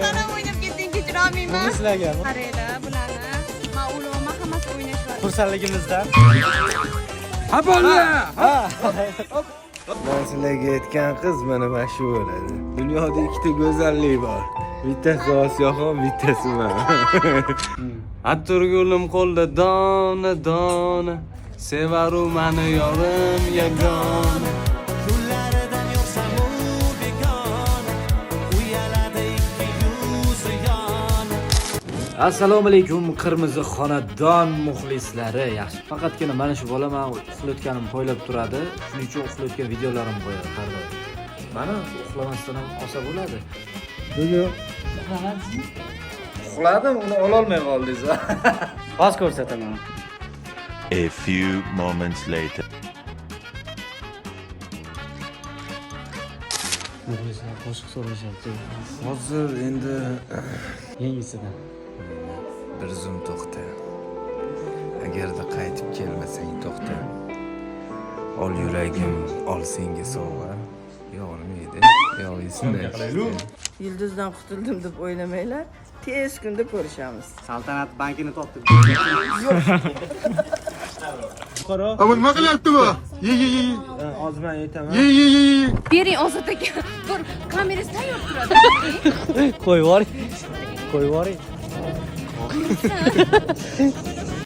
San ham o'ynab ketding, kechirolmayman. Sizlarga Qaranglar bularni. Men o'ylayapman, hammasi o'ynashyapti. Xursandligimizdan. Man sizlarga aytgan qiz mana shu bo'ladi. Dunyoda ikkita go'zallik bor. Bittasi Osiyoxon, bittasi man. Atirgulim qo'lda dona dona, sevaru mani yorim yagona. Kunlaridan yo'qsam u begona, uyaladi ikki yuzi yona. Assalomu alaykum, Qirmizi xonadon muxlislari. Yaxshi. Faqatgina mana shu bola men uxlayotganim poylab turadi. Shuning uchun uxlayotgan videolarim qo'yadi har doim. Mana uxlamasdan ham olsa bo'ladi. Bugun uxladim, uni ololmay qoldingiz. Hozir ko'rsataman. A few moments later. Muxlislar qo'shiq so'rashyapti. Hozir endi Yangisidan. Bir zum to'xta. Agarda qaytib kelmasang, to'xta. Ol yuragim, ol senga sovg'a. Yo'q, olmaydi. Yo'q, esimdan chiqdi. Yulduzdan qutuldim deb o'ylamanglar. Tez kunda ko'rishamiz. Saltanat bankini topdik. Bu nima qilyapti bu? Ye ye ye. Hozir men aytaman. Ye ye ye ye. Bering, Ozod aka. Bir kamerasi tayyor turadi. Qo'yib yuboring. Qo'yib yuboring.